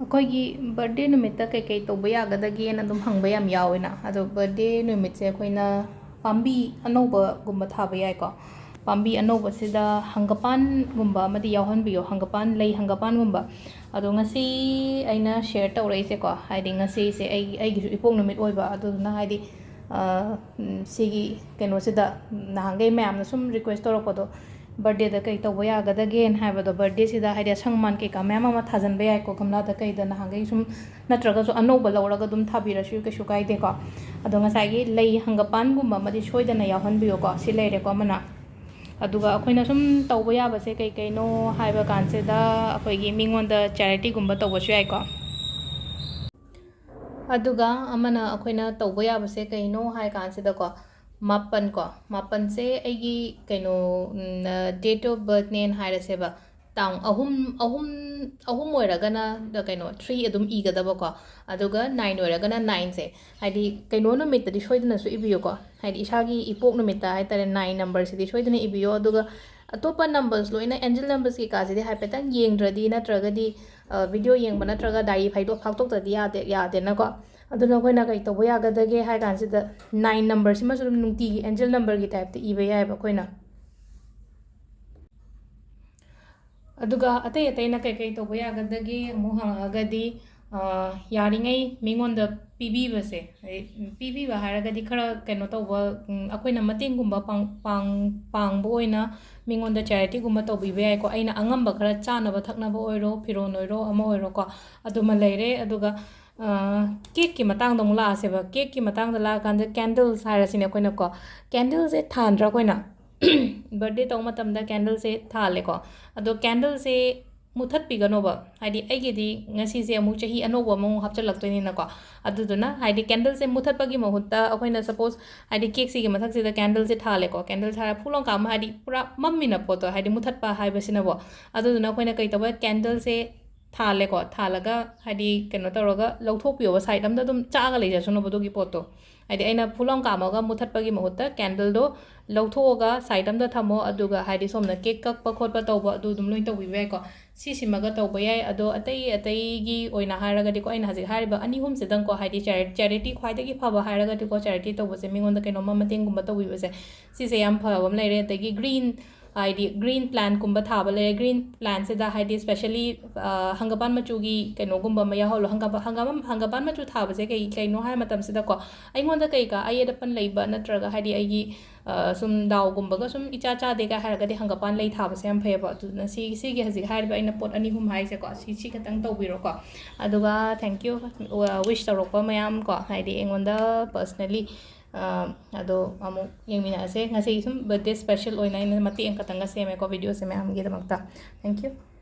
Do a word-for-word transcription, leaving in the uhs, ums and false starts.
ꯑꯩꯈꯣꯏꯒꯤ ꯕꯔꯠꯗꯦ ꯅꯨꯃꯤꯠꯇ ꯀꯩꯀꯩ ꯇꯧꯕ ꯌꯥꯒꯗꯒꯦꯅ ꯑꯗꯨꯝ ꯍꯪꯕ ꯌꯥꯝ ꯌꯥꯎꯋꯦꯅ꯫ ꯑꯗꯣ ꯕꯔꯠꯗꯦ ꯅꯨꯃꯤꯠꯁꯦ ꯑꯩꯈꯣꯏꯅ ꯄꯥꯝꯕꯤ ꯑꯅꯧꯕꯒꯨꯝꯕ ꯊꯥꯕ ꯌꯥꯏꯀꯣ꯫ ꯄꯥꯝꯕꯤ ꯑꯅꯧꯕꯁꯤꯗ ꯍꯪꯒꯄꯥꯟꯒꯨꯝꯕ ꯑꯃꯗꯤ ꯌꯥꯎꯍꯟꯕꯤꯌꯣ, ꯍꯪꯒꯄꯥꯟ, ꯂꯩ ꯍꯪꯒꯄꯥꯟꯒꯨꯝꯕ꯫ ꯑꯗꯣ ꯉꯁꯤ ꯑꯩꯅ ꯁꯤꯌꯔ ꯇꯧꯔꯛꯏꯁꯦꯀꯣ, ꯍꯥꯏꯗꯤ ꯉꯁꯤꯁꯦ ꯑꯩ, ꯑꯩꯒꯤꯁꯨ ꯏꯄꯣꯛ ꯅꯨꯃꯤꯠ ꯑꯣꯏꯕ, ꯑꯗꯨꯗꯨꯅ ꯍꯥꯏꯗꯤ, ꯑ, ꯎꯝ, ꯁꯤꯒꯤ ꯀꯩꯅꯣꯁꯤꯗ ꯅꯍꯥꯟꯈꯩ ꯃꯌꯥꯝꯅ ꯁꯨꯝ ꯔꯤꯀ꯭ꯋꯦꯁ ꯇꯧꯔꯛꯄꯗꯣ, ꯕꯔꯠꯗꯦꯗ ꯀꯩ ꯇꯧꯕ ꯌꯥꯒꯗꯒꯦꯅ ꯍꯥꯏꯕꯗꯣ, ꯕꯔꯠꯗꯦꯁꯤꯗ ꯍꯥꯏꯗꯤ ꯑꯁꯪ ꯑꯃꯥꯟ ꯀꯩꯀꯥ ꯃꯌꯥꯝ ꯑꯃ ꯊꯥꯖꯤꯟꯕ ꯌꯥꯏꯀꯣ, ꯒꯝꯂꯥꯗ ꯀꯩꯗ ꯅꯍꯥꯟꯈꯩ ꯁꯨꯝ, ꯅꯠꯇ꯭ꯔꯒꯁꯨ ꯑꯅꯧꯕ ꯂꯧꯔꯒ ꯑꯗꯨꯝ ꯊꯥꯕꯤꯔꯁꯨ ꯀꯩꯁꯨ ꯀꯥꯏꯗꯦꯀꯣ꯫ ꯑꯗꯣ ꯉꯁꯥꯏꯒꯤ ꯂꯩ ꯍꯪꯒꯄꯥꯟꯒꯨꯝꯕ ꯑꯃꯗꯤ ꯁꯣꯏꯗꯅ ꯌꯥꯎꯍꯟꯕꯤꯌꯨꯀꯣ꯫ ꯁꯤ ꯂꯩꯔꯦꯀꯣ ꯑꯃꯅ꯫ ꯑꯗꯨꯒ ꯑꯩꯈꯣꯏꯅ ꯁꯨꯝ ꯇꯧꯕ ꯌꯥꯕꯁꯦ ꯀꯩ ꯀꯩꯅꯣ ꯍꯥꯏꯕ ꯀꯥꯟꯁꯤꯗ, ꯑꯩꯈꯣꯏꯒꯤ ꯃꯤꯉꯣꯟꯗ ꯆꯦꯔꯤꯇꯤꯒꯨꯝꯕ ꯇꯧꯕꯁꯨ ꯌꯥꯏꯀꯣ꯫ ꯑꯗꯨꯒ ꯑꯃꯅ ꯑꯩꯈꯣꯏꯅ ꯇꯧꯕ ꯌꯥꯕꯁꯦ ꯀꯩꯅꯣ ꯍꯥꯏ ꯀꯥꯟꯁꯤꯗꯀꯣ, ꯃꯥꯄꯟ ꯀꯣ, ꯃꯥꯄꯟꯁꯦ ꯑꯩꯒꯤ ꯀꯩꯅꯣ, ꯎꯝ, date of birthꯅꯦꯅ ꯍꯥꯏꯔꯁꯦꯕ꯫ ꯇꯥꯡ ꯑꯍꯨꯝ, ꯑꯍꯨꯝ, ꯑꯍꯨꯝ ꯑꯣꯏꯔꯒꯅ ꯀꯩꯅꯣ, three ꯑꯗꯨꯝ ꯏꯒꯗꯕꯀꯣ꯫ ꯑꯗꯨꯒ nine ꯑꯣꯏꯔꯒꯅ nineꯁꯦ, ꯍꯥꯏꯗꯤ ꯀꯩꯅꯣ ꯅꯨꯃꯤꯠꯇꯗꯤ ꯁꯣꯏꯗꯅꯁꯨ ꯏꯕꯤꯌꯨꯀꯣ, ꯍꯥꯏꯗꯤ ꯏꯁꯥꯒꯤ ꯏꯄꯣꯛ ꯅꯨꯃꯤꯠꯇ ꯍꯥꯏꯇꯥꯔꯦ, nine numberꯁꯤꯗꯤ ꯁꯣꯏꯗꯅ ꯏꯕꯤꯌꯣ꯫ ꯑꯗꯨꯒ ꯑꯇꯣꯞꯄ numbers ꯂꯣꯏꯅ, angel numbers ꯀꯩꯀꯥꯁꯤꯗꯤ ꯍꯥꯏꯐꯦꯠꯇꯪ ꯌꯦꯡꯗ꯭ꯔꯗꯤ, ꯅꯠꯇ꯭ꯔꯒꯗꯤ, ꯑ, video ꯌꯦꯡꯕ ꯅꯠꯇ꯭ꯔꯒ diary ꯐꯥꯏꯗꯣꯛ-, ꯐꯥꯛꯇꯣꯛꯇ꯭ꯔꯗꯤ ꯌꯥꯗꯦ, ꯌꯥꯗꯦꯅꯀꯣ꯫ ꯑꯗꯨꯅ ꯑꯩꯈꯣꯏꯅ ꯀꯩ ꯇꯧꯕ ꯌꯥꯒꯗꯒꯦ ꯍꯥꯏ ꯀꯥꯟꯁꯤꯗ, nine numberꯁꯤꯃꯁꯨ ꯑꯗꯨꯝ ꯅꯨꯡꯇꯤꯒꯤ angel numberꯒꯤ typeꯇ ꯏꯕ ꯌꯥꯏꯑꯕ ꯑꯩꯈꯣꯏꯅ꯫ ꯑꯗꯨꯒ ꯑꯇꯩ ꯑꯇꯩꯅ ꯀꯩꯀꯩ ꯇꯧꯕ ꯌꯥꯒꯗꯒꯦ ꯑꯃꯨꯛ ꯍꯪꯉꯛꯑꯒꯗꯤ, ꯑ, ꯌꯥꯔꯤꯉꯩ ꯃꯤꯉꯣꯟꯗ ꯄꯤꯕꯤꯕꯁꯦ, ꯍꯥꯏꯗꯤ, ꯄꯤꯕꯤꯕ ꯍꯥꯏꯔꯒꯗꯤ ꯈꯔ ꯀꯩꯅꯣ ꯇꯧꯕ, ꯎꯝ, ꯑꯩꯈꯣꯏꯅ ꯃꯇꯦꯡꯒꯨꯝꯕ ꯄꯥꯡ-, ꯄꯥꯡ-, ꯄꯥꯡꯕ ꯑꯣꯏꯅ ꯃꯤꯉꯣꯟꯗ charityꯒꯨꯝꯕ ꯇꯧꯕꯤꯕ ꯌꯥꯏꯀꯣ꯫ ꯑꯩꯅ ꯑꯉꯝꯕ ꯈꯔ ꯆꯥꯅꯕ ꯊꯛꯅꯕ ꯑꯣꯏꯔꯣ, ꯐꯤꯔꯣꯜ ꯑꯣꯏꯔꯣ, ꯑꯃ ꯑꯣꯏꯔꯣꯀꯣ, ꯑꯗꯨꯃ ꯂꯩꯔꯦ꯫ ꯑꯗꯨꯒ, ꯑ, cakeꯀꯤ ꯃꯇꯥꯡꯗ ꯑꯃꯨꯛ ꯂꯥꯛꯑꯁꯦꯕ꯫ Cakeꯀꯤ ꯃꯇꯥꯡꯗ ꯂꯥꯛꯑꯀꯥꯟꯗ candles ꯍꯥꯏꯔꯁꯤꯅꯦ ꯑꯩꯈꯣꯏꯅꯀꯣ꯫ Candleꯁꯦ ꯊꯥꯟꯗ꯭ꯔꯥ ꯑꯩꯈꯣꯏꯅ? Birthday ꯇꯧꯕ ꯃꯇꯝꯗ candleꯁꯦ ꯊꯥꯜꯂꯦꯀꯣ꯫ ꯑꯗꯣ candleꯁꯦ ꯃꯨꯊꯠꯄꯤꯒꯅꯣꯕ꯫ ꯍꯥꯏꯗꯤ ꯑꯩꯒꯤꯗꯤ ꯉꯁꯤꯁꯦ ꯑꯃꯨꯛ ꯆꯍꯤ ꯑꯅꯧꯕ ꯑꯃꯃꯨꯛ ꯍꯥꯞꯆꯤꯜꯂꯛꯇꯣꯏꯅꯤꯅꯀꯣ꯫ ꯑꯗꯨꯗꯨꯅ ꯍꯥꯏꯗꯤ candleꯁꯦ ꯃꯨꯊꯠꯄꯒꯤ ꯃꯍꯨꯠꯇ ꯑꯩꯈꯣꯏꯅ suppose ꯍꯥꯏꯗꯤ cakeꯁꯤꯒꯤ ꯃꯊꯛꯁꯤꯗ candleꯁꯦ ꯊꯥꯜꯂꯦꯀꯣ꯫ Candle ꯊꯥꯔ ꯐꯨ ꯂꯥꯎ ꯀꯥꯝꯃ, ꯍꯥꯏꯗꯤ ꯄꯨꯔꯥ ꯃꯝꯃꯤꯅ ꯄꯣꯠꯇꯣ, ꯍꯥꯏꯗꯤ ꯃꯨꯊꯠꯄ ꯍꯥꯏꯕꯁꯤꯅꯕꯣ꯫ ꯑꯗꯨꯗꯨꯅ ꯑꯩꯈꯣꯏꯅ ꯀꯩ ꯇꯧꯕ, candleꯁꯦ ꯊꯥꯜꯂꯦꯀꯣ꯫ ꯊꯥꯜꯂꯒ ꯍꯥꯏꯗꯤ ꯀꯩꯅꯣ ꯇꯧꯔꯒ ꯂꯧꯊꯣꯛꯄꯤꯌꯣꯕ, side ꯑꯝꯗ ꯑꯗꯨꯝ ꯆꯥꯛꯑꯒ ꯂꯩꯖꯁꯅꯣꯕ ꯑꯗꯨꯒꯤ ꯄꯣꯠꯇꯣ꯫ ꯍꯥꯏꯗꯤ ꯑꯩꯅ ꯐꯨ ꯂꯥꯎ ꯀꯥꯝꯃꯒ ꯃꯨꯊꯠꯄꯒꯤ ꯃꯍꯨꯠꯇ candleꯗꯣ ꯂꯧꯊꯣꯛꯑꯒ side ꯑꯝꯗ ꯊꯝꯃꯣ, ꯑꯗꯨꯒ ꯍꯥꯏꯗꯤ ꯁꯣꯝꯅ cake ꯀꯛꯄ ꯈꯣꯠꯄ ꯇꯧꯕ ꯑꯗꯨ ꯑꯗꯨꯝ ꯂꯣꯏ ꯇꯧꯕꯤꯕ ꯌꯥꯏꯀꯣ꯫ ꯁꯤꯁꯤꯃꯒ ꯇꯧꯕ ꯌꯥꯏ꯫ ꯑꯗꯣ ꯑꯇꯩ ꯑꯇꯩꯒꯤ ꯑꯣꯏꯅ ꯍꯥꯏꯔꯒꯗꯤꯀꯣ, ꯑꯩꯅ ꯍꯧꯖꯤꯛ ꯍꯥꯏꯔꯤꯕ ꯑꯅꯤ ꯑꯍꯨꯝꯁꯤꯗꯪꯀꯣ, ꯍꯥꯏꯗꯤ ꯆꯦꯔꯤ ꯆꯦꯔꯤꯇꯤ ꯈ꯭ꯋꯥꯏꯗꯒꯤ ꯐꯕ ꯍꯥꯏꯔꯒꯗꯤꯀꯣ, ꯆꯦꯔꯤꯇꯤ ꯇꯧꯕꯁꯦ, ꯃꯤꯉꯣꯟꯗ ꯀꯩꯅꯣꯝꯃ ꯃꯇꯦꯡꯒꯨꯝꯕ ꯇꯧꯕꯤꯕꯁꯦ, ꯁꯤꯁꯦ ꯌꯥꯝ ꯐꯕ ꯑꯃ ꯂꯩꯔꯦ꯫ ꯑꯗꯒꯤ ꯒ꯭ꯔꯤꯟ, ꯍꯥꯏꯗꯤ ꯒ꯭ꯔꯤꯟ ꯄ꯭ꯂꯥꯟꯠꯀꯨꯝꯕ ꯊꯥꯕ ꯂꯩꯔꯦ꯫ ꯒ꯭ꯔꯤꯟ ꯄ꯭ꯂꯥꯟꯠꯁꯤꯗ ꯍꯥꯏꯗꯤ ꯁ꯭ꯄꯦꯁꯦꯜꯂꯤ ꯍꯪꯒꯄꯥꯟ ꯃꯆꯨꯒꯤ ꯀꯩꯅꯣꯒꯨꯝꯕ ꯑꯃ ꯌꯥꯎꯍꯜꯂꯣ꯫ ꯍꯪꯒꯄꯥꯟ ꯍꯪꯒꯄꯥꯟ ꯍꯪꯒꯄꯥꯟ ꯃꯆꯨ ꯊꯥꯕꯁꯦ ꯀꯩ ꯀꯩꯅꯣ ꯍꯥꯏꯕ ꯃꯇꯝꯁꯤꯗꯀꯣ, ꯑꯩꯉꯣꯟꯗ ꯀꯩꯀꯥ ꯑꯌꯦꯠ ꯑꯄꯟ ꯂꯩꯕ ꯅꯠꯇ꯭ꯔꯒ ꯍꯥꯏꯗꯤ ꯑꯩꯒꯤ ꯁꯨꯝ ꯗꯥꯎꯒꯨꯝꯕꯒ ꯁꯨꯝ ꯏꯆꯥ ꯆꯥꯗꯦꯒ ꯍꯥꯏꯔꯒꯗꯤ ꯍꯪꯒꯄꯥꯟ ꯂꯩ ꯊꯥꯕꯁꯦ ꯌꯥꯝ ꯐꯩꯌꯦꯕ꯫ ꯑꯗꯨꯅ ꯁꯤ ꯁꯤꯒꯤ ꯍꯧꯖꯤꯛ ꯍꯥꯏꯔꯤꯕ ꯑꯩꯅ ꯄꯣꯠ ꯑꯅꯤ ꯑꯍꯨꯝ ꯍꯥꯏꯁꯦꯀꯣ, ꯁꯤ ꯁꯤ ꯈꯛꯇꯪ ꯇꯧꯕꯤꯔꯣꯀꯣ꯫ ꯑꯗꯨꯒ thank you wish ꯇꯧꯔꯛꯄ ꯃꯌꯥꯝ ꯀꯣ, ꯍꯥꯏꯗꯤ ꯑꯩꯉꯣꯟꯗ personally꯫ ꯑꯗꯣ ꯑꯃꯨꯛ ꯌꯦꯡꯃꯤꯟꯅꯔꯁꯦ꯫ ꯉꯁꯤ ꯁꯨꯝ birthday special ꯑꯣꯏꯅ ꯑꯩꯅ ꯃꯇꯦꯛ ꯑꯃꯈꯛꯇꯪꯒ ꯁꯦꯝꯃꯦꯀꯣ videoꯁꯦ ꯃꯌꯥꯝꯒꯤꯗꯃꯛꯇ꯫ Thank you꯫